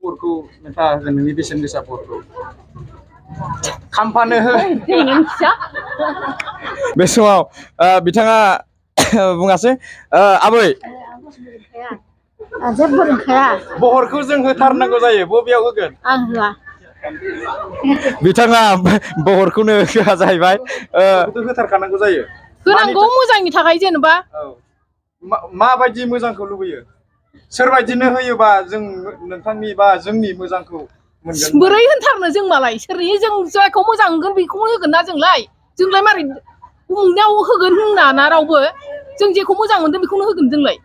बरखौ नोंथाङा होगोन नोंनि बेसेन गोसा बरखौ खामफानो हो बे समाव बिथाङा बुङासै आबै जेबो रोंखाया बहरखौ जों होथारनांगौ जायो बबेयाव होगोन आं होआ बिथाङा बहरखौनो होआ जाहैबाय होथारखानांगौ जायो होनांगौ मोजांनि थाखाय जेनेबा माबायदि मोजांखौ लुबैयो सोरबायदिनो होयोबा जों नोंथांनि बा जोंनि मोजांखौ मोनगोन बोरै होनथारनो जों मालाय सोरनि जों जायखौ मोजां मोनगोन बेखौनो होगोन ना जोंलाय मारै उमुगनायाव होगोन होनना रावबो जों जेखौ मोजां मोनदों बेखौनो होगोन जोंलाय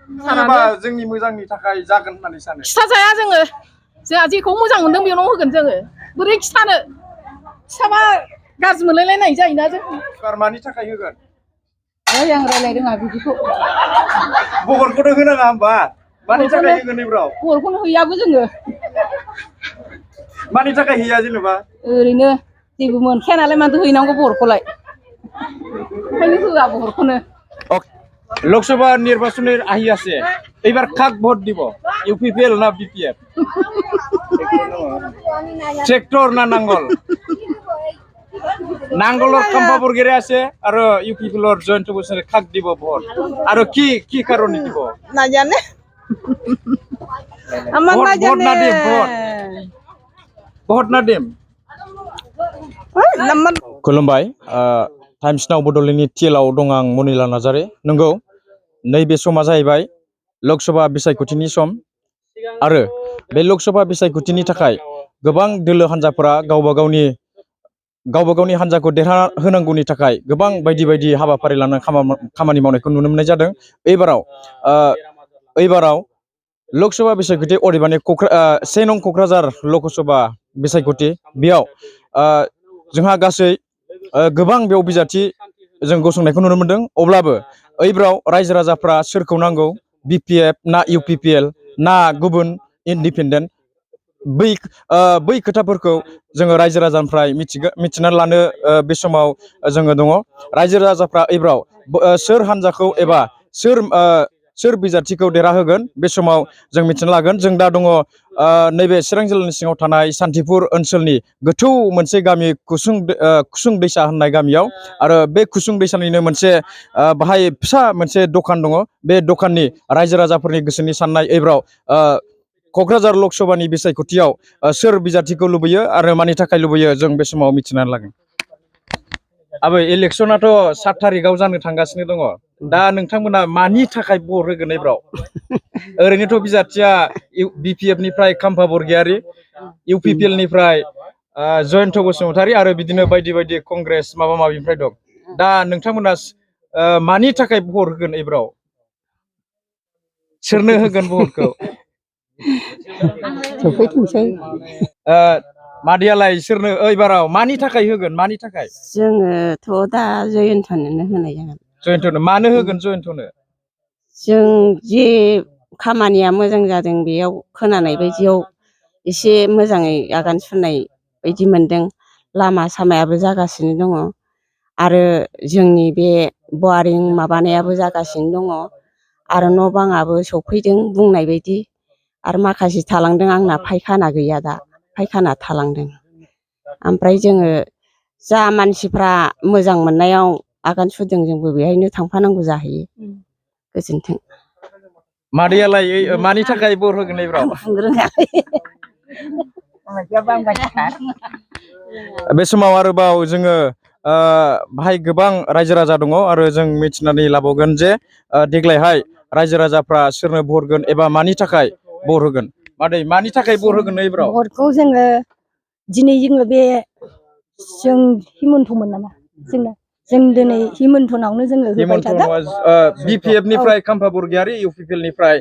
जोंनि मोजांनि थाखाय जागोन होननानै सानो खिथाजाया जोंहा जेखौ मोजां मोनदों बेयावनो होगोन जोङो बोरै खिथानो खिथाबा गाज्रि मोनलायलायनाय जायोना जों मानि थाखाय होगोन आं रायलाय रोङा बिदिखौ बहरखौथ' होनाङा होमबा मानि थाखाय होगोन एब्राव बहरखौनो हैयाबो जोङो मानि थाखाय हैया जेनेबा ओरैनो जेबो मोनखाया नालाय मानोथो हैनांगौ बहरखौलाय ओंखायनो होआ बहरखौनो लोकसभा निर्বাচনের আহি আছে এবার কাক ভোট দিব ইউপিপিএল না বিপিএফ ট্রেক্টর না নাঙ্গল নাঙ্গলৰ খাম্পা বৰগেৰে আছে আৰু ইউপিপিএলৰ জয়ন্ত বসুমতাৰী কাক দিব ভোট আৰু কি কাৰণে দিব নাজানে আমার ভোট না দিম ভোট না দিম खुलुमबाय टाइम्स नाव बड'लेण्डनि टिएलआव दं आं मनिला नार्जारी नंगौ नैबे समा जाहैबाय लोकसभा बिसायख'थिनि सम आरो बे लोकसभा बिसायख'थिनि थाखाय गोबां दोलो हान्जाफोरा गावबा गावनि हान्जाखौ देरहा होनांगौनि थाखाय गोबां बायदि बायदि हाबाफारि लानानै खामानि मावनायखौ नुनो मोननाय जादों एबाराव लोकसभा बिसायख'थि अदेबानि 1 नं क'क्राझार लोकसभा बिसायख'थि बेयाव जोंहा गासै गोबां बेयाव बिजाथि जों गसंनायखौ नुनो मोनदों अब्लाबो ओइब्राव रायजो राजाफ्रा सोरखौ नांगौ बिपिएफ ना इउपिपिएल ना गुबुन इन्डिपेन्डेन्ट बै खोथाफोरखौ जोङो रायजो राजानिफ्राय मिथिनानै लानो बे समाव जोङो दङ रायजो राजाफ्रा ओइब्राव सोर हान्जाखौ एबा सोर बिजाथिखौ देरहाहोगोन बे समाव जों मिथिना लागोन जों दा दङ नैबे चिरां जिल्लानि सिङाव थानाय सान्थिपुर ओनसोलनि गोथौ मोनसे गामि कुसुं दैसा होननाय गामियाव आरो बे कुसुं दैसानिनो मोनसे बाहाय फिसा मोनसे दखान दङ बे दखाननि रायजो राजाफोरनि गोसोनि साननाय एब्राव क'क्राझार लोकसभानि बिसायख'थियाव सोर बिजाथिखौ लुबैयो आरो मानि थाखाय लुबैयो जों बे समाव मिथिनानै लागोन आबै इलेक्सनाथ' 7 तारिखआव जानो थांगासिनो दङ दा नोंथांमोना मानि थाखाय भट होगोन एब्राव ओरैनोथ' बिजाथिया बिपिएफ निफ्राय खाम्फा बरगयारी इउपिपिएल निफ्राय जयন্ত बसुमतारी आरो बिदिनो बायदि बायदि कंग्रेस माबा माबिनिफ्राय दं दा नोंथांमोना मानि थाखाय भट होगोन एब्राव सोरनो होगोन भटखौ मादियालाय सोरनो ओइबाराव मानि थाखाय होगोन मानि थाखाय जोङोथ' दा जयन्तनो होनाय जागोन जयन्तनो मानो होगोन जयन्तनो जों जे खामानिया मोजां जादों बेयाव खोनानाय बायदियाव एसे मोजाङै आगान सुरनाय बायदि मोनदों लामा सामायाबो जागासिनो दङ आरो जोंनि बे बवारिं माबानायाबो जागासिनो दङ आरो न' बाङाबो सफैदों बुंनाय बायदि आरो माखासे थालांदों आंना फायखाना गैया दा फायखाना थालांदों ओमफ्राय जोङो जा मानसिफ्रा मोजां मोननायाव आगान सुरदों जोंबो बेहायनो थांफानांगौ जाहैयो गोजोन्थों मादैयालाय मानि थाखाय भट होगोन एब्राव बे समाव आरोबाव जोङो बाहाय गोबां रायजो राजा दङ आरो जों मिथिनानै लाबावगोन जे देग्लायहाय रायजो राजाफ्रा सोरनो भट होगोन एबा मानि थाखाय भट होगोन मादै मानि थाखाय भट होगोन एब्राव भटखौ जोङो दिनै जोङो बे जों हिमन्तमोन नामा जों दिनै हिमन्तनावनो जोङो होबाय थादों बिपिएफ निफ्राय खाम्फा बरगयारी इउपिपिएल निफ्राय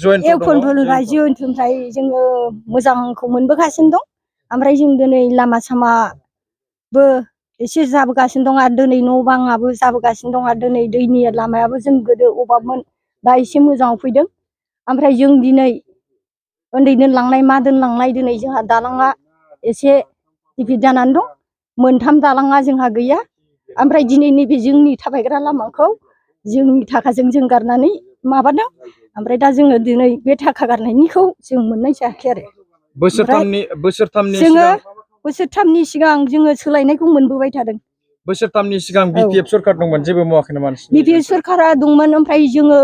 जयन्तनिफ्राय जोङो मोजांखौ मोनबोगासिनो दं ओमफ्राय जों दिनै लामा सामाबो एसे जाबोगासिनो दं आरो दिनै न' बाङाबो जाबोगासिनो दं आरो दिनै दैनि लामायाबो जों गोदो अभाबमोन दा एसे मोजाङाव फैदों ओमफ्राय जों दिनै उन्दै दोनलांनाय मा दोनलांनाय दिनै जोंहा दालाङा एसे गिदिर जानानै दं 3 दालाङा जोंहा गैया ओमफ्राय दिनै नैबे जोंनि थाबायग्रा लामाखौ जोंनि थाखाजों जों गारनानै माबादों ओमफ्राय दा जोङो दिनै बे थाखा गारनायनिखौ जों मोननाय जायाखै आरो बोसोरथामनि जोङो सिगां बोसोरथामनि सिगां जोङो सोलायनायखौ मोनबोबाय थादों। बोसोरथामनि सिगां बिपिएफ सरखार दंमोन जेबो मावाखै नामा? बिपिएफ सरखारा दंमोन ओमफ्राय जोङो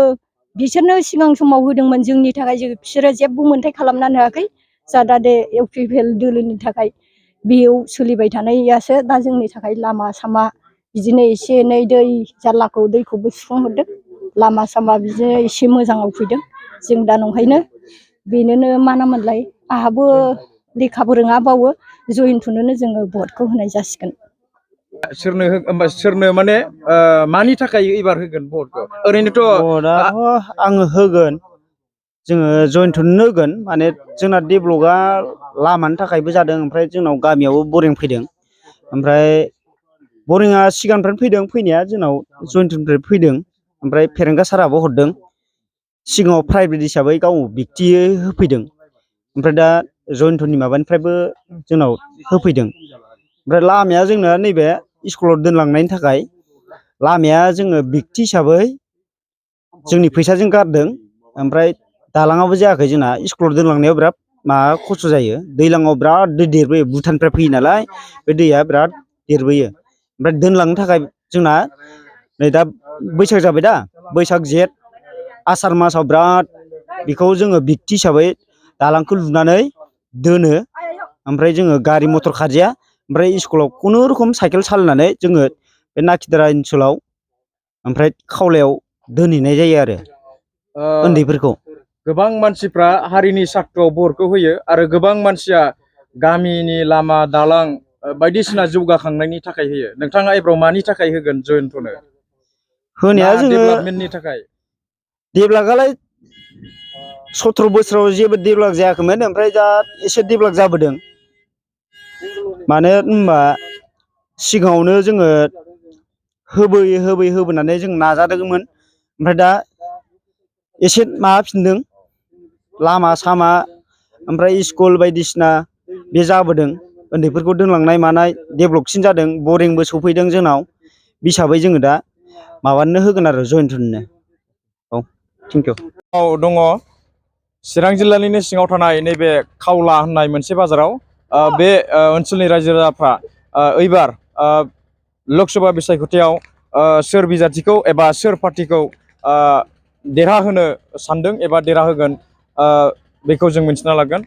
बिसोरनो सिगां समाव होदोंमोन जोंनि थाखाय बिसोरो जेबो मोनथाय खालामनानै होआखै। जा दा दे इउपिपिएल दोलोनि थाखाय बेयाव सोलिबाय थानायासो दा जोंनि थाखाय लामा सामा बिदिनो एसे एनै दै जारलाखौ दैखौबो सुफुंहरदों। लामा सामा बिदिनो एसे मोजाङाव फैदों। जों दा नंखायनो बेनोनो मा नामोनलाय आंहाबो लेखाबो रोङाबावो जयन्तनोनो जोङो भटखौ होनाय जासिगोन। सोरनो माने मानि थाखाय एबार होगोन भटखौ? ओरैनोथ' भटआथ' आङो होगोन। जोङो जयन्तनोनो होगोन। माने जोंना डेभेलपआ लामानि थाखायबो जादों। ओमफ्राय जोंनाव गामियावबो बरिं फैदों। ओमफ्राय बरिंआ सिगांनिफ्रायनो फैदों फैनाया जोंनाव जयन्तनिफ्राय फैदों। ओमफ्राय फेरेंगा साराबो हरदों। सिगाङाव प्राइभेट हिसाबै गाव बिक्तियै होफैदों। ओमफ्राय दा जयन्तनि माबानिफ्रायबो जोंनाव होफैदों। ओमफ्राय लामाया जोंना नैबे स्कुलाव दोनलांनायनि थाखाय लामाया जोङो बिक्ति हिसाबै जोंनि फैसाजों गारदों। ओमफ्राय दालाङाबो जायाखै जोंना स्कुलाव दोनलांनायाव बिराद माबा खस्थ' जायो। दैज्लाङाव बिराद दै देरबोयो भुटाननिफ्राय फैयो नालाय बे दैया बिराद देरबोयो। ओमफ्राय दोनलांनो थाखाय जोंना नै दा बैसाग जाबाय दा बैसाग जेठ आसार मासाव बिराद बेखौ जोङो बिक्ति हिसाबै दालांखौ लुनानै दोनो। ओमफ्राय जोङो गारि मथर खारजाया। ओमफ्राय स्कुलाव खुनुरुखुम साइकेल सालायनानै जोङो बे नाखिदारा ओनसोलाव ओमफ्राय खावलायाव दोनहैनाय जायो आरो उन्दैफोरखौ। गोबां मानसिफ्रा हारिनि सार्थआव भटखौ होयो आरो गोबां मानसिया गामिनि लामा दालां बायदिसिना जौगाखांनायनि थाखाय होयो। नोंथाङा एबाराव मानि थाखाय होगोन जयन्तनो? होनाया जोङो डेभेलपमेन्टनि थाखाय? डेभेलपआलाय 17 बोसोराव जेबो डेभेलप जायाखैमोन। ओमफ्राय दा एसे डेभेलप जाबोदों। मानो होनबा सिगाङावनो जोङो होबोनानै जों नाजादोंमोन। ओमफ्राय दा एसे माबाफिनदों लामा सामा ओमफ्राय स्कुल बायदिसिना बे जाबोदों। उन्दैफोरखौ दोनलांनाय मानाय डेभेलपसिन जादों। बरिंबो सफैदों जोंनाव बे हिसाबै जोङो दा माबानो होगोन आरो जयन्तनो। औ थेंक इउ। दङ चिरां जिल्लानिनो सिङाव थानाय नैबे खावला होननाय मोनसे बाजाराव बे ओनसोलनि रायजो राजाफ्रा एबार लकसभा बिसायख'थियाव सोर बिजाथिखौ एबा सोर पार्टिखौ देरहाहोनो सानदों एबा देरहाहोगोन बेखौ जों मिन्थिना लागोन।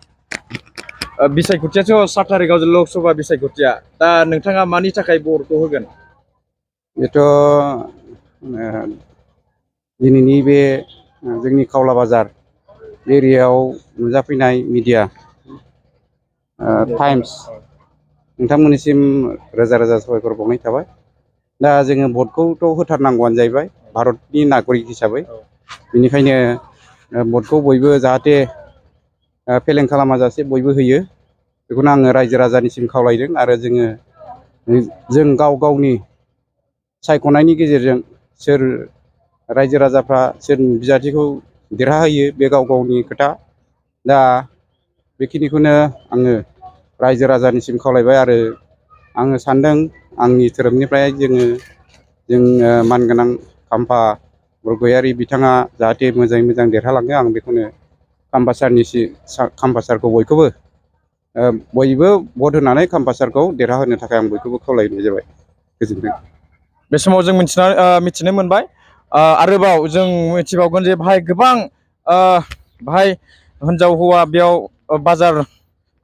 बिसायख'थियाथ' 7 थारिखआव लकसभा बिसायख'थिया। दा नोंथाङा मानि थाखाय भटखौ होगोन? बेथ' दिनैनि बे जोंनि खावला बाजार एरियायाव नुजाफैनाय मिडिया टाइम्स नोंथांमोननिसिम रोजा रोजा साबायखर बावनाय थाबाय। दा जोङो भटखौथ' होथारनांगौआनो जाहैबाय भारतनि नागरिक हिसाबै। बेनिखायनो भटखौ बयबो जाहाथे फेलें खालामाजासे बयबो होयो बेखौनो आङो रायजो राजानिसिम खावलायदों। आरो जों गाव गावनि सायख'नायनि गेजेरजों सोर रायजो राजाफ्रा सोर बिजाथिखौ देरहाहोयो बे गाव गावनि खोथा। दा बेखिनिखौनो आङो रायजो राजानिसिम खावलायबाय। आरो आङो सानदों आंनि धोरोमनिफ्राय जों मानगोनां खाम्फा बरगयारि बिथाङा जाहाथे मोजाङै मोजां देरहालाङो। आं बेखौनो खाम्फा सारखौ बयबो भट होनानै खाम्फा सारखौ देरहाहोनो थाखाय आं बयखौबो खावलायनाय जाबाय। गोजोन्थों। बे समाव जों मिथिनो मोनबाय। आरोबाव जों मिथिबावगोन जे बाहाय गोबां बाहाय हिनजाव हौवा बेयाव बाजार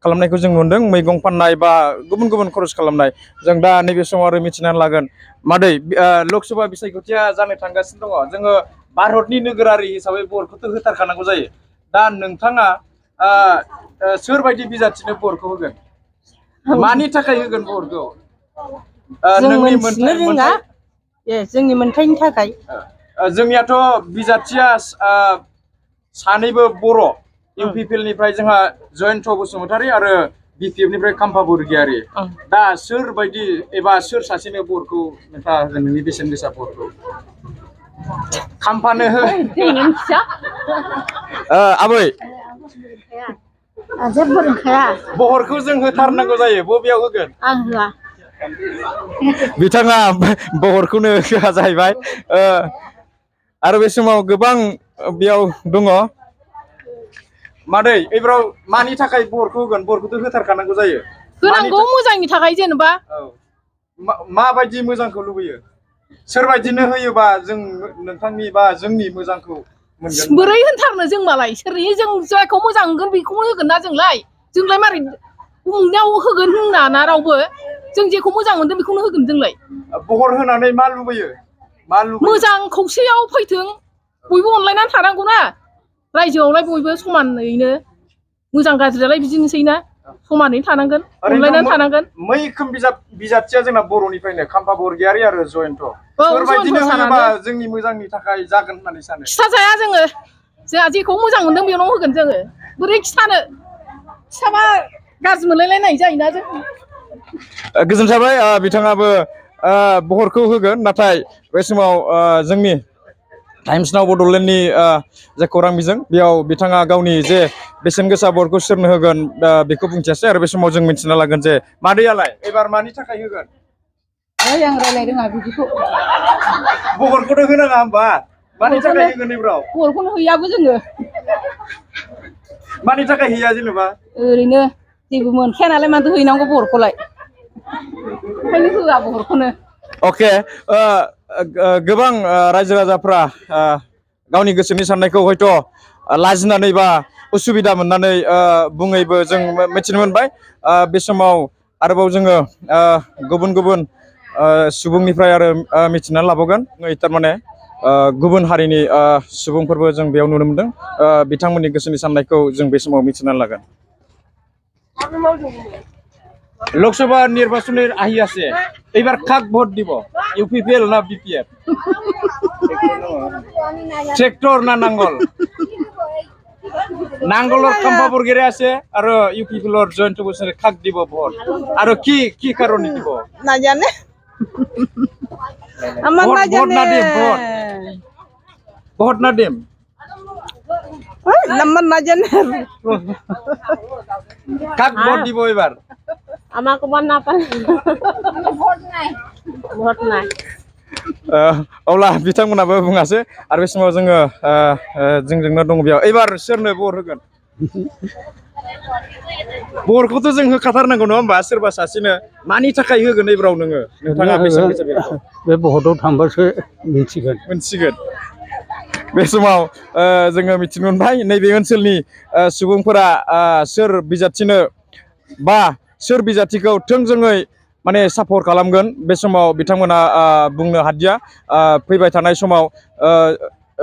खालामनायखौ जों नुदों। मैगं फाननाय बा गुबुन गुबुन खरस खालामनाय। जों दा नैबे समाव आरो मिथिनानै लागोन मादै लकसभा बिसायख'थिया जानो थांगासिनो दङ। जोङो भारतनि नोगोरारि हिसाबै भटखौथ' होथारखानांगौ जायो। दा नोंथाङा सोरबायदि बिजाथिनो भटखौ होगोन? मानि थाखाय होगोन भटखौ? जों नोंनि मोनथिनो रोङा। जोंनि मोनथायनि थाखाय। जोंनियाथ' बिजाथिया सानैबो बर'। इउपिपिएलनिफ्राय जोंहा जयन्त बसुमतारी आरो बिपिएफनिफ्राय खाम्फा बरगयारी। दा सोरबायदि एबा सोर सासेनो भटखौ नोंथाङा होगोन नोंनि बेसेन गोसा भटखौ? खाम्फानो हो। आबै जेबो रोंखाया। भटखौ जों होथारनांगौ जायो। बबेयाव होगोन? आं होआ। बिथाङा भटखौनो होआ जाहैबाय। आरो बे समाव गोबां बेयाव दङ। मादै एबाराव मानि थाखाय बरखौ होगोन बरखौथ' होथारखानांगौ जायो होनांगौ मोजांनि थाखाय जेनेबा माबायदि मोजांखौ लुबैयो सोरबायदिनो होयोबा जों नोंथांनि बा जोंनि मोजांखौ मोनगोन बोरै होनथारनो जों मालाय सोरनि जों जायखौ मोजां मोनगोन बेखौनो होगोन ना जोंलाय मारै उमुगनियाव होगोन होनना रावबो जों जेखौ मोजां मोनदों बेखौनो होगोन जोंलाय बहर होनानै मा लुबैयो मोजां खौसेयाव फैथों बयबो अनलायनानै थानांगौ ना रायजोआवलाय बयबो समानैनो मोजां गाज्रियालाय बिदिनोसै ना समानै थानांगोन अनलायनानै थानांगोन मैखोम बिजाथिया जोंना बर'निफ्रायनो खाम्फा बरगयारि आरो जयन्त सोरबायदिनो होयोबा जोंनि मोजांनि थाखाय जागोन होननानै सानो खिथाजाया जोंहा जेखौ मोजां मोनदों बेयावनो होगोन जोङो बोरै खिथानो खिथाबा गाज्रि मोनलायलायनाय जायोना जों गोजोन थाबाय बिथाङाबो बहरखौ होगोन नाथाय बे समाव जोंनि टाइम्स नाव बड'लेण्डनि जे खौरां बिजों बेयाव बिथाङा गावनि जे बेसेन गोसा बहरखौ सोरनो होगोन बेखौ बुंथियासै आरो बे समाव जों मिथिना लागोन जे मादैयालाय एबार मानि थाखाय होगोन आं रायलाय रोङा बिदिखौ बहरखौथ' होनाङा होमबा मानि थाखाय होगोन एबाराव बहरखौनो हैयाबो जोङो मानि थाखाय हैया जेनेबा ओरैनो जेबो मोनखाया नालाय मानोथो हैनांगौ बहरखौलाय ओंखायनो होआ बहरखौनो अके गोबां रायजो राजाफ्रा गावनि गोसोनि साननायखौ हयथ' लाजिनानै बा उसुबिदा मोननानै बुङैबो जों मिथिनो मोनबाय बे समाव आरोबाव जोङो गुबुन गुबुन सुबुंनिफ्राय आरो मिथिनानै लाबावगोन थारमाने गुबुन हारिनि सुबुंफोरबो जों बेयाव नुनो मोनदों बिथांमोननि गोसोनि साननायखौ जों बे समाव मिथिनानै लागोन लोकसभा निर्বাচনের আহি আছে এবার কাক ভোট দিব ইউপিপিএল না বিপিএফ ট্রেক্টর না নাঙ্গল নাঙ্গলৰ খাম্পা বৰগেৰে আছে আৰু ইউপিপিএলৰ জয়ন্ত বসুমতাৰী কাক দিব ভোট আৰু কি কারণে দিব না জানে আমার না জানে ভোট না দিম নাম্বার না জানে কাক ভোট দিব এবার আমার কবার না পারে ভোট নাই अब्ला बिथांमोनाबो बुङासै आरो बे समाव जोङो जोंजोंनो दङ बेयाव एबार सोरनो भट होगोन भटखौथ' जों होखाथारनांगौ नङा होमबा सोरबा सासेनो मानि थाखाय होगोन एबाराव नोंथाङा बे भटआव थांबासो मोनसिगोन बे समाव जोङो मिथिनो मोनबाय नैबे ओनसोलनि सुबुंफोरा सोर बिजाथिनो बा सोर बिजाथिखौ थोंजोङै माने सापर्ट खालामगोन बे समाव बिथांमोना बुंनो हादिया फैबाय थानाय समाव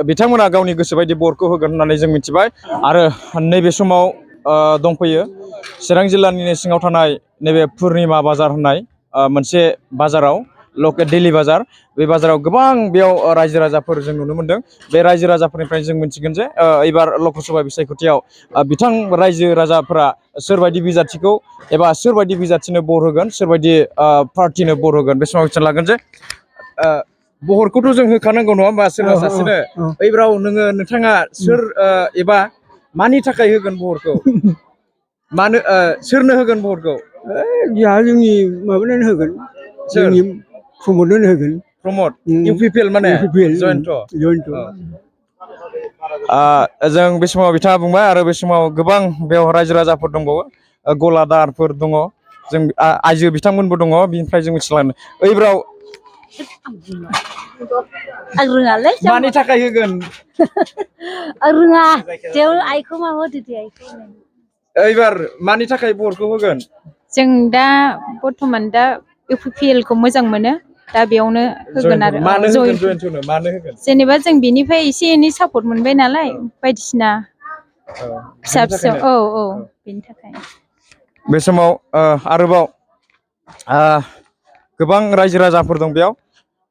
बिथांमोना गावनि गोसो बायदि भटखौ होगोन होननानै जों मिथिबाय आरो नैबे समाव दंफैयो चिरां जिल्लानि सिङाव थानाय नैबे पुर्निमा बाजार होननाय मोनसे बाजाराव लकेल डेली बाजार बे बाजाराव गोबां बेयाव रायजो राजाफोर जों नुनो मोनदों बे रायजो राजाफोरनिफ्राय जों मिथिगोन जे एबार लकसभा बिसायख'थियाव बिथां रायजो राजाफोरा सोरबायदि बिजाथिखौ एबा सोरबायदि बिजाथिनो भट होगोन सोरबायदि पार्टिनो भट होगोन बे समाव मिथिना लागोन जे बहरखौथ' जों होखानांगौ नङा होमबा सोरबा सासेनो एबाराव नोंथाङा सोर एबा मानि थाखाय होगोन बहरखौ मानो सोरनो होगोन बहरखौ जोंहा जोंनि माबानानै होगोन जोंनि प्रमदनो होगोन प्रमद इउपिपिएल माने जयन्त जों बे समाव बिथाङा बुंबाय आरो बे समाव गोबां बेयाव रायजो राजाफोर दंबावो गलादारफोर दङ जों आइजो बिथांमोनबो दङ बिनिफ्राय जों मिथिलाङो ओइब्राव आं रोङालै मानि थाखाय होगोन आं रोङा जेव आइखौ मा होदो दे आइखौ ओइबार मानि थाखाय भटखौ होगोन जों दा बर्थमान दा इउपिपिएल खौ मोजां मोनो दा बेयावनो होगोन आरो मानो होगोन जयन्तनो मानो होगोन जेनेबा जों बेनिफ्राय एसे एनै सापर्ट मोनबाय नालाय बायदिसिना फिसा फिसा औ बेनि थाखाय बे समाव आरोबाव गोबां रायजो राजाफोर दं बेयाव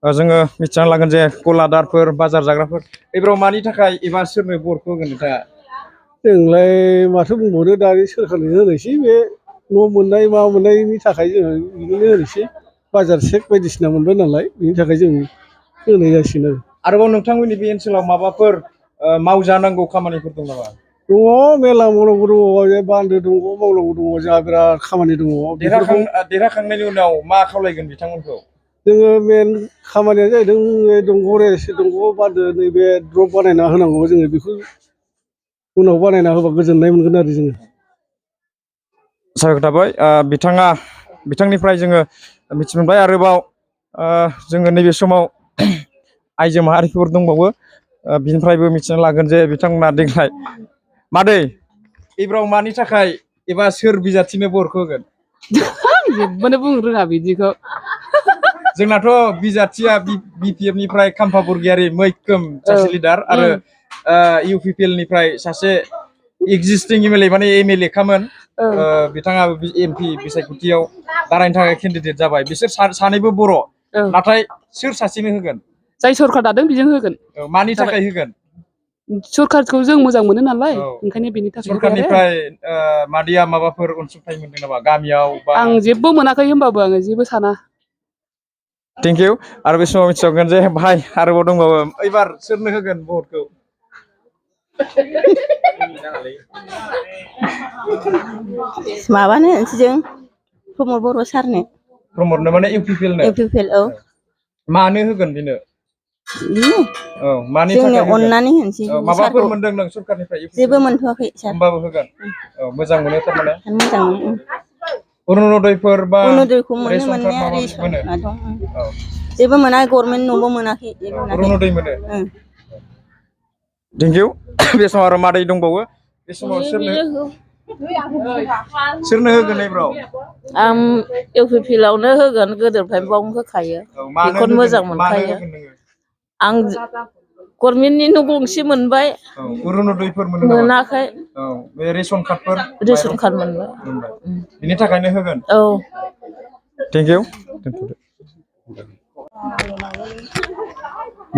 जोङो मिथिना लागोन जे गलादारफोर बाजार जाग्राफोर एबाराव मानि थाखाय एबा सोरनो भटखौ होगोन नोंथाङा जोंलाय माथो बुंबावनो दानि सोरखारनो होनोसै बे न' मोननाय मा मोननायनि थाखाय जोङो बिदिनो होनोसै बाजार सेक बायदिसिना मोनबाय नालाय बिनि थाखाय जों होनाय जासिगोन आरोबाव नोंथांमोननि बे ओनसोलाव माबाफोर मावजानांगौ खामानिफोर दं नामा दङ मेला मावनांगौ दङ बान्दो दङ मावनांगौ दङ जोंहा बिराद खामानि दङ देरहाखांनायनि उनाव मा खावलायगोन बिथांमोनखौ जोङो मेन खामानिया जाहैदों दंग' बान्दो नैबे द्रप बानायना होनांगौ जोङो बेखौ उनाव बानायना होबा गोजोननाय मोनगोन आरो जोङो। साबायखर थाबाय बिथांनिफ्राय जोङो मिथिनो मोनबाय। आरोबाव जोङो नैबे समाव आइजो माहारिफोर दंबावो बिनिफ्रायबो मिथिना लागोन जे बिथांमोना देग्लाय मादै एबाराव मानि थाखाय एबा सोर बिजाथिनो बरखौ होगोन? जेबोनो बुंनो रोङा बिदिखौ। जोंनाथ' बिजाथिया BPF निफ्राय खाम्फा बरगयारि मैखोम सासे लिडार आरो UPPL निफ्राय सासे एक्जिस्टिं MLA माने MLA खामोन बिथाङा MP बिसायख'थियाव दारायनो थाखाय केन्डिडेट जाबाय। बिसोर सानैबो बर'। नाथाय सोर सासेनो होगोन? जाय सरखार दादों बेजों होगोन। मानि थाखाय होगोन? सरखारखौ जों मोजां मोनो नालाय ओंखायनो बेनि थाखाय। सरखारनिफ्राय मादैया माबाफोर अनसुंथाइ मोनदों नामा गामियाव? आं जेबो मोनाखै होनबाबो आङो जेबो साना। Thank you. आरो बे समाव मिथिबावगोन जे भाइ आरोबाव दंबावो एबार सोरनो होगोन भटखौ? माबानो होनोसै जों प्रमद बर' सारनो। प्रमदनो माने UPPL नो? UPPL औ। मानो होगोन बेनो? औ मानि जोंनो थाखाय होगोन? अननानै होनोसै माबाफोर मोनदों नों सरखारनिफ्राय? जेबो मोनथ'वाखै सार। होमबाबो होगोन? औ मोजां मोनो थारमाने? मोजां मोनो। अरुनदयफोर बा अरुनदयखौ मोनो रेसनफोर मोननाया माबा मोनो? रेसना दं। जेबो मोना गभर्नमेन्ट न'बो मोनाखै। अरुनदय मोनो? Thank you. बे समाव आरो मादै दंबावो बे समाव सोरनो होगोन एबाराव? आं UPPL आवनो होगोन गोदोनिफ्रायनो बावनो होखायो बेखौनो मोजां मोनखायो। आं गभर्नमेन्टनि न' गंसे मोनबाय। अरुनदयफोर मोनो नामा? मोनाखै। औ बे रेसन कार्डफोर? रेसन कार्ड मोनबाय। बिनि थाखायनो होगोन? औ। Thank you.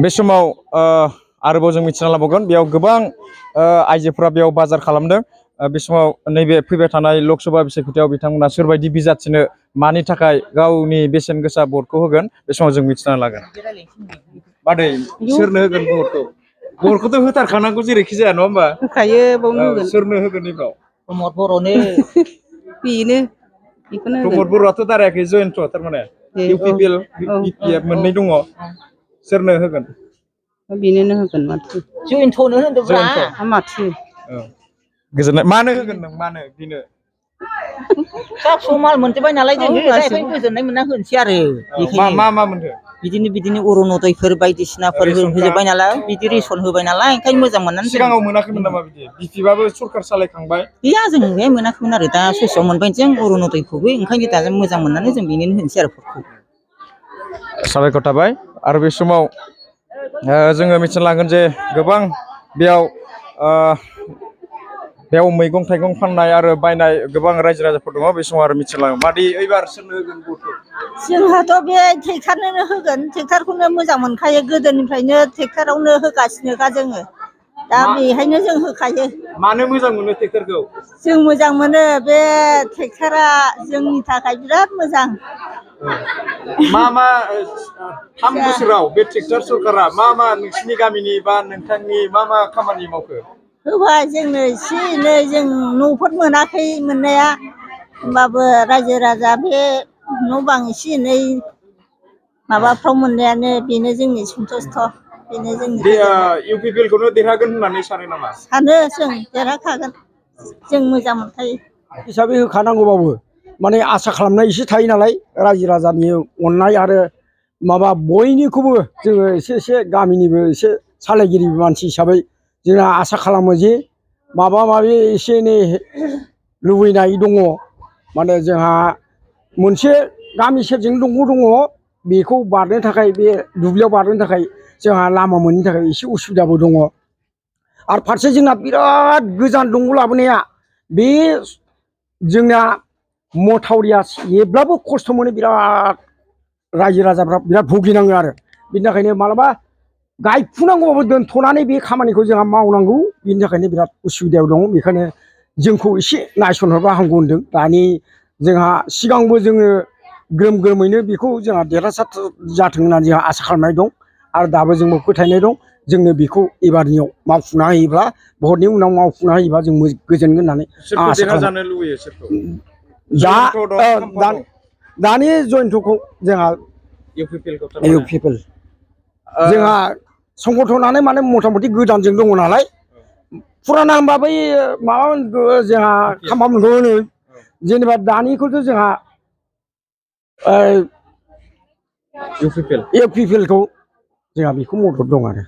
बे समाव आरोबाव जों मिथिना लाबावगोन बेयाव गोबां आइजोफोरा बेयाव बाजार खालामदों। बे समाव नैबे फैबाय थानाय लकसभा बिसायख'थियाव बिथांमोना सोरबायदि बिजाथिनो मानि थाखाय गावनि बेसेन गोसा भटखौ होगोन बे समाव जों मिथिना लागोन। मादै सोरनो होगोन भटखौ? भटखौथ' होथारखानांगौ जेरैखि जाया नङा होमबा? होखायो बावनो होगोन। सोरनो होगोन एबाराव? प्रमद बर'नो। बेनो बेखौनो होगोन। प्रमद बर'आथ' दारायाखै जयन्त थारमाने UPPL BPF मोननै दङ। सोरनो होगोन? बेनोनो होगोन माथो। जयन्तनो होनदोंब्रा। माथो। गोजोननाय मानो होगोन नों मानो बेनो? फिसा फिसौ माल मोनजोब्बाय नालाय जोङो दा बेखायनो गोजोननाय मोनना होनोसै आरो। मा मोनदों? बिदिनो अरुनदयफोर बायदिसिनाफोर होजोब्बाय नालाय बिदि रेसन होबाय नालाय ओंखायनो मोजां मोननानै सिगाङाव मोनाखैमोन नामा बिदि? BPFआबो सरखार सालायखांबाय। गैया जों बे मोनाखैमोन आरो दा ससेयाव मोनबाय जों अरुनदयखौबो ओंखायनो दा जों मोजां मोननानै जों बेनोनो होनोसै आरो भटखौ। साबायखर थाबाय। आरो बे समाव जोङो मिथिना लागोन जे गोबां बेयाव मैगं थाइगं फाननाय आरो बायनाय गोबां रायजो राजाफोर दङ। बे समाव आरो मिथिना लागोन मादि एबार सोरनो होगोन भटखौ? जोंहाथ' बे ट्रेक्टरनोनो होगोन। ट्रेक्टरखौनो मोजां मोनखायो गोदोनिफ्रायनो ट्रेक्टरावनो होगासिनोखा जोङो। दा बेहायनो जों होखायो। मानो मोजां मोनो ट्रेक्टरखौ? जों मोजां मोनो बे ट्रेक्टरा जोंनि थाखाय बिराद मोजां। मा 3 बोसोराव बे ट्रेक्टर सरखारा मा नोंसिनि गामिनि बा नोंथांनि मा खामानि मावखो? होबाय जोंनो एसे एनै जों न'फोर मोनाखै मोननाया होमबाबो रायजो राजा बे न' बां एसे एनै माबाफ्राव मोननायानो बेनो जोंनि सन्थुस्थ'। बेनो जोंनि UPPL खौनो देरहागोन होननानै सानो नामा? सानो जों देरहाखागोन। जों मोजां मोनखायो। हिसाबै होखानांगौबाबो माने आसा खालामनाय एसे थायो नालाय रायजो राजानि अननाय आरो बयनिखौबो जोङो एसे गामिनिबो एसे सालायगिरि मानसि हिसाबै जोंहा आसा खालामो जे माबि एसे एनै लुबैनाय दङ। माने जोंहा मोनसे गामि सेरजों दंग' दङ। बेखौ बारनो थाखाय बे दुब्लियाव बारनो थाखाय जोंहा लामा मोनैनि थाखाय एसे उसुबिदाबो दङ। आरो फारसे जोंना बिराद गोजान दंग' लाबोनाया बे जोंना मथावरिया जेब्लाबो खस्थ' मोनो बिराद रायजो राजाफ्रा बिराद भुगिनाङो आरो बिनि थाखायनो मालाबा गायफुनांगौबाबो दोनथ'नानै बे खामानिखौ जोंहा मावनांगौ। बिनि थाखायनो बिराद उसुबिदायाव दङ। बेखायनो जोंखौ एसे नायसनहरबा हामगौ होनदों। दानि जोंहा सिगांबो जोङो ग्रोमैनो बेखौ जोंहा देरहासार जाथों होननानै जोंहा आसा खालामनाय दं। आरो दाबो जोंबो फोथायनाय दं जोंनो बेखौ एबारनियाव मावफुंना होयोब्ला भटनि उनाव मावफुंना होयोबा जों गोजोनगोन होननानै आं आसा खालामो। दानि जयन्तखौ जोंहा UPPL जोंहा संगठनानो माने मथा मथि गोदानजों दङ नालाय फुराना होनबा बै माबा जोंहा खाम्फामोनखौ होनो जेनेबा दानिखौथ' जोंहा इउपिपिएलखौ जोंहा बेखौ मदद दं आरो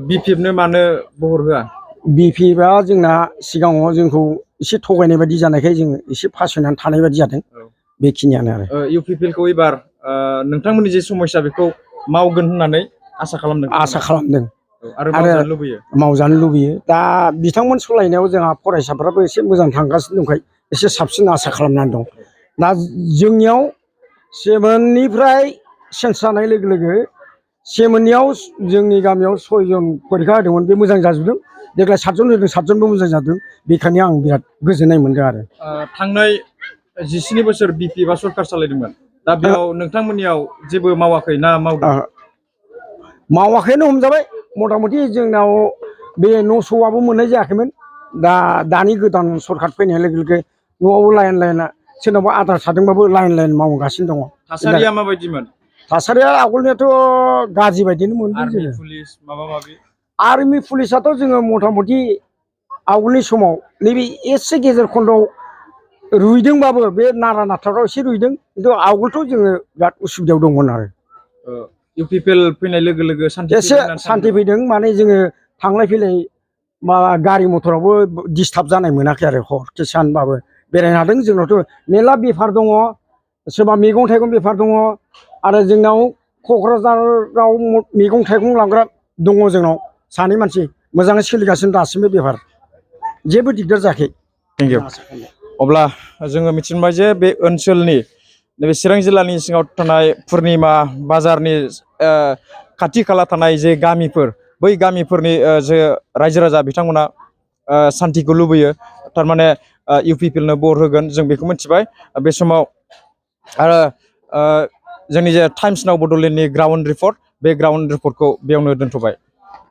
बिपिएफनो मानो बहर होआ बिपिएफआ जोंना सिगाङाव जोंखौ एसे थगायनाय बायदि जानायखाय जों एसे फासयनानै थानाय बायदि जादों बेखिनियानो आरो इउपिपिएलखौ एबार नोंथांमोननि जे समस्या बेखौ मावगोन होननानै आसा खालामदों आरो मावजानो लुबैयो मावजानो लुबैयो दा बिथांमोन सालायनायाव जोंहा फरायसाफ्राबो एसे मोजां थांगासिनो दंखाय एसे साबसिन आसा खालामनानै दं दा जोंनियाव 7निफ्राय चेन्ज जानाय लोगो लोगो 7नियाव जोंनि गामियाव 6 जन फरिखा होदोंमोन बे मोजां जाजोबदों देग्लाय 7 जन होदों 7 जनबो मोजां जादों बेखायनो आं बिराद गोजोननाय मोनदों आरो थांनाय 17 बोसोर बिपिएफआ सरखार सालायदोंमोन दा बेयाव नोंथांमोननियाव जेबो मावाखै ना मावदों मावाखैनो हमजाबाय मथा मथि जोंनाव बे न' स'आबो मोननाय जायाखैमोन दानि गोदान सरखार फैनाय लोगो लोगो न'आवबो लाइन लाइना सोरनावबा आद्रा थादोंबाबो लाइन लाइन मावगासिनो दङ थासारिया माबायदिमोन थासारिया आवगोलनियाथ' गाज्रि बायदिनो मोनदों जोङो पुलिस माबा माबि आर्मि पुलिसाथ' जोङो मथा मथि आवगोलनि समाव नैबे एसे गेजेर खन्दआव रुइदोंबाबो बे नारा नाथाफ्राव एसे रुइदों खिन्थु आवगोलथ' जोङो बिराद उसुबिदायाव दंमोन आरो इउपिपिएल फैनाय लोगो लोगो एसे सान्थि फैदों माने जोङो थांलाय फैलाय माबा गारि मथरावबो डिस्टार्ब जानाय मोनाखै आरो हरसे सानबाबो बेरायनो हादों जोंनावथ' मेरला बेफार दङ सोरबा मैगं थाइगं बेफार दङ आरो जोंनाव क'क्राझाराव मैगं थाइगं लांग्रा दङ जोंनाव सानै मानसि मोजाङै सोलिगासिनो दासिमबो बेफार जेबो दिगदार जायाखै थेंक इउ अब्ला जोङो मिथिनो मोनबाय जे बे ओनसोलनि नैबे चिरां जिल्लानि सिङाव थानाय पुर्निमा बाजारनि खाथि खाला थानाय जे गामिफोर बै गामिफोरनि जे रायजो राजा बिथांमोना सान्थिखौ लुबैयो थारमाने इउपिपिएलनो भट होगोन जों बेखौ मिथिबाय बे समाव आरो जोंनि जे टाइम्स नाव बड'लेण्डनि ग्राउन्ड रिपर्ट बे ग्राउन्ड रिपर्टखौ बेयावनो दोनथ'बाय